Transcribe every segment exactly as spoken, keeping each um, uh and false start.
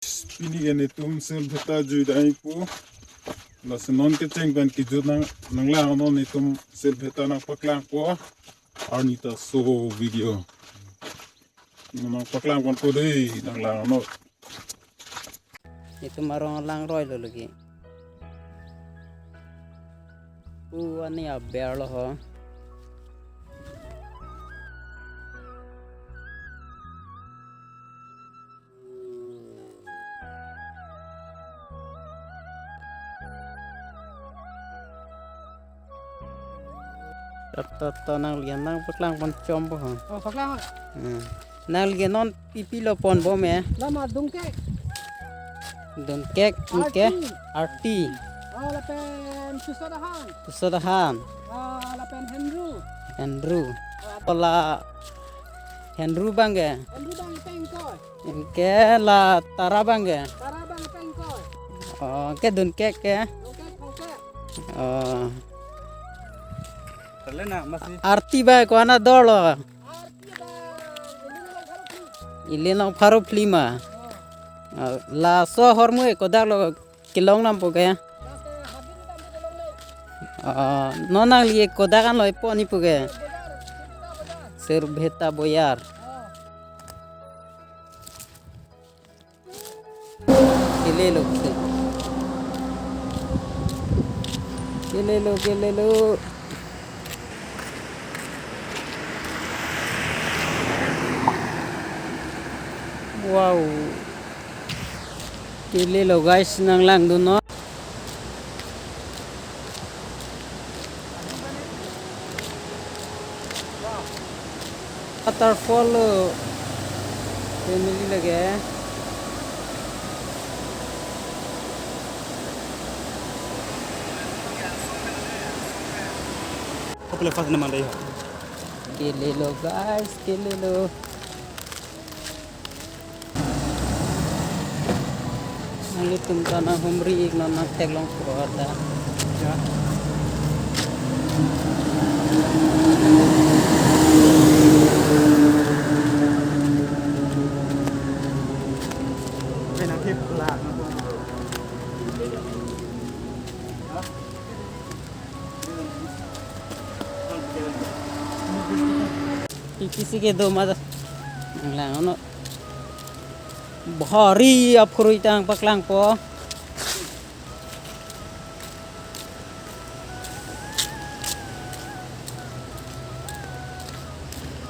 Pini ke netum Silbheta jui dai pu. Laso non kecheng pen kejut nang nanglang non netum Silbheta nangpaklangpo. Arni ta so video. Nangpaklang ponpo dei nanglang non. Netum arong langroi lo lagi. Pu ani aber lo ho. Tato nanglian nangpaklang pon chompo ho. Oh, paklang. Hmm. Nanglian non pipi lo ponbom e. Lama Dungkek. Dungkek, Dungkek, Arti. Arti. Oh, lapen Susodahan. Susodahan. Ah, lapen Henru. Henru. Ah, ola Henru bang ke. Henru bang pengkoi. Anke la Tara bang ke. Tara bang pengkoi. Oh, ke Dungkek ke. Dungkek, Dungkek. Oh. Arti ba ko-an ador lo. Arti ba, ili nang pharo phli ma. Oh. Oh, laso ahormu kodak lo kelong nampo ke. Oh, non nangli kodak an lo ipo ni pu ke. Silbheta Boyar. Kelelo, ke-, kelelo, kelelo. Wow. Kelelo guys, nanglangdun non. Waterfall lo. Family lage. Couple fast naman dai ho. Kelelo guys, kelelo. Nanglitum ta nanghumri ik non nangtheklongpo ta. Ya. Oke, nanti pelan. Pi pi si kedo ma do. Nanglang non. Bhari aphurui ta nangpaklangpo.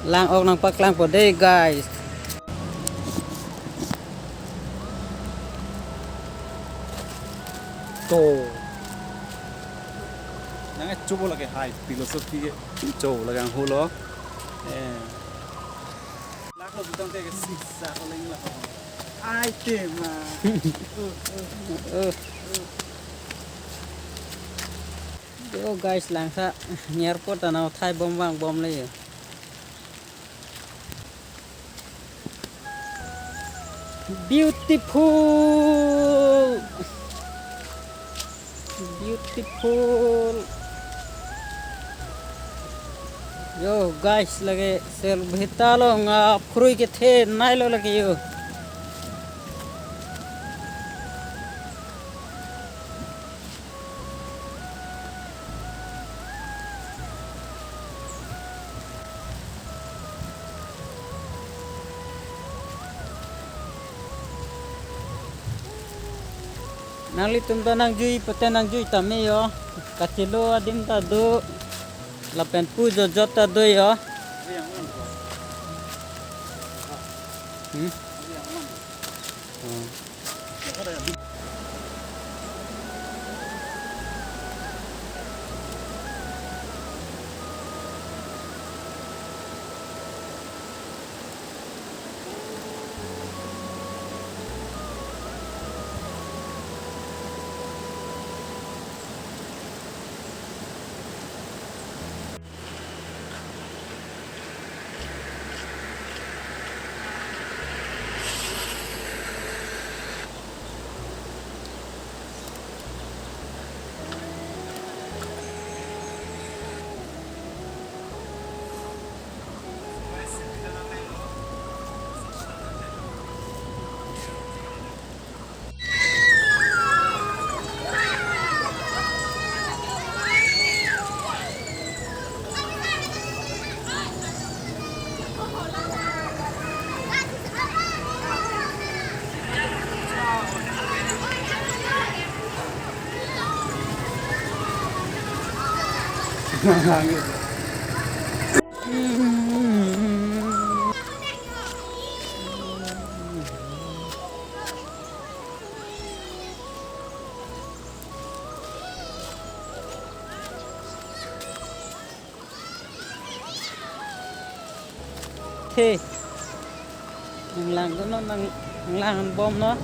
Lang-ok nangpaklangpo dei, guys. To. Nang e chubo lake high philosophy ke. Cho lake ang holo. Eh. Lak lo butang te ke sisa ko leng la. Ai te ma. Eh. Yo guys, langsa airport ta nangthai bom vangbom le yo. Beautiful. Beautiful. Yo guys, lake Silbheta along aphurui kethenei lo lake yo. Nanglitum ta nangjui pute nangjui tame yo. Kachelo adim ta do. Lapen pu jotjot ta do yo. Hmm? Oh. He. Nanglang ko non, nang, nanglang bom non.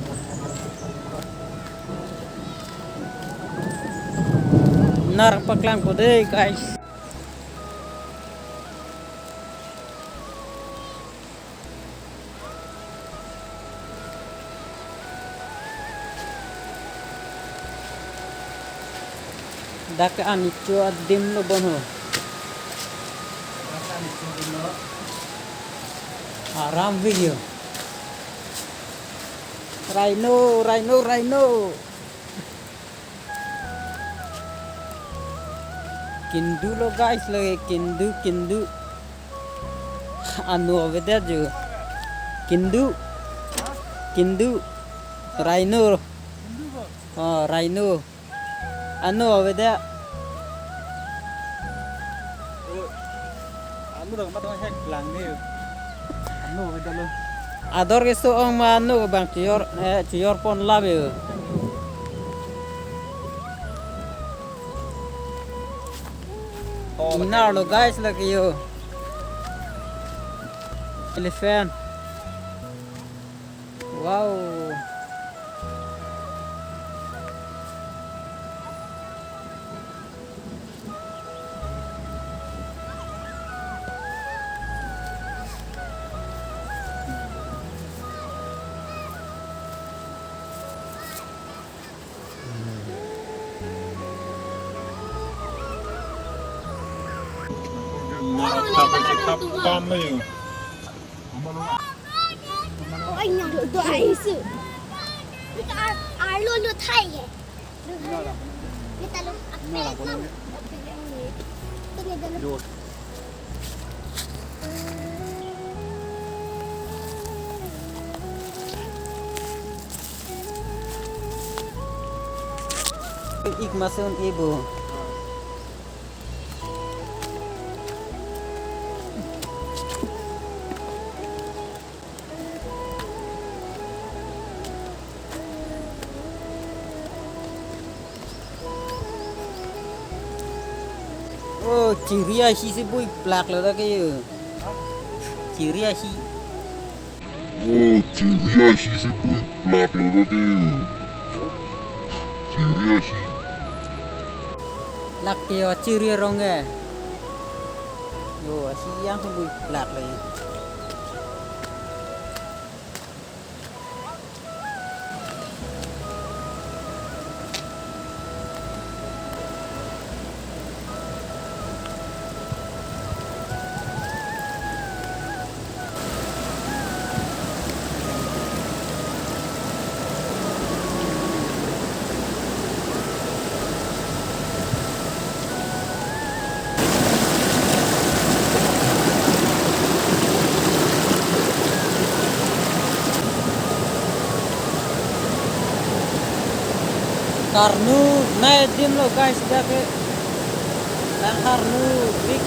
Nar paklang ko dei, guys. Dak an icho adim lo bon ho. Aram video. Rhino, rhino, rhino. Kindu lo guys, lagi kindu, kindu. Anu avedet jo. Kindu. Kindu. Rhino. Oh, rhino. Anu avedet. Anu dong mat dong hek lang ni. Anu avedet lo. Ador keso-ong ma anu bang chiyor, eh, chiyor pon lave. Inar lo guys, lagi yo. Elephant. Wow. Oi, nyang do ai su. Ika ar, arlo lo thai he. Ni ta lo, apel lo. Apel lo ni. Ini dalo. Ik masun ibu. Oh, chiri ashi si bui plak lo ta ke. Chiri ashi. Oh, chiri ashi si bui plak lo ta ke. Chiri ashi. Lak ke o chiri rong e. Yo, ashi yang si bui plak lo. Karnu nai adim lo guys, dak ke. Nang karnu big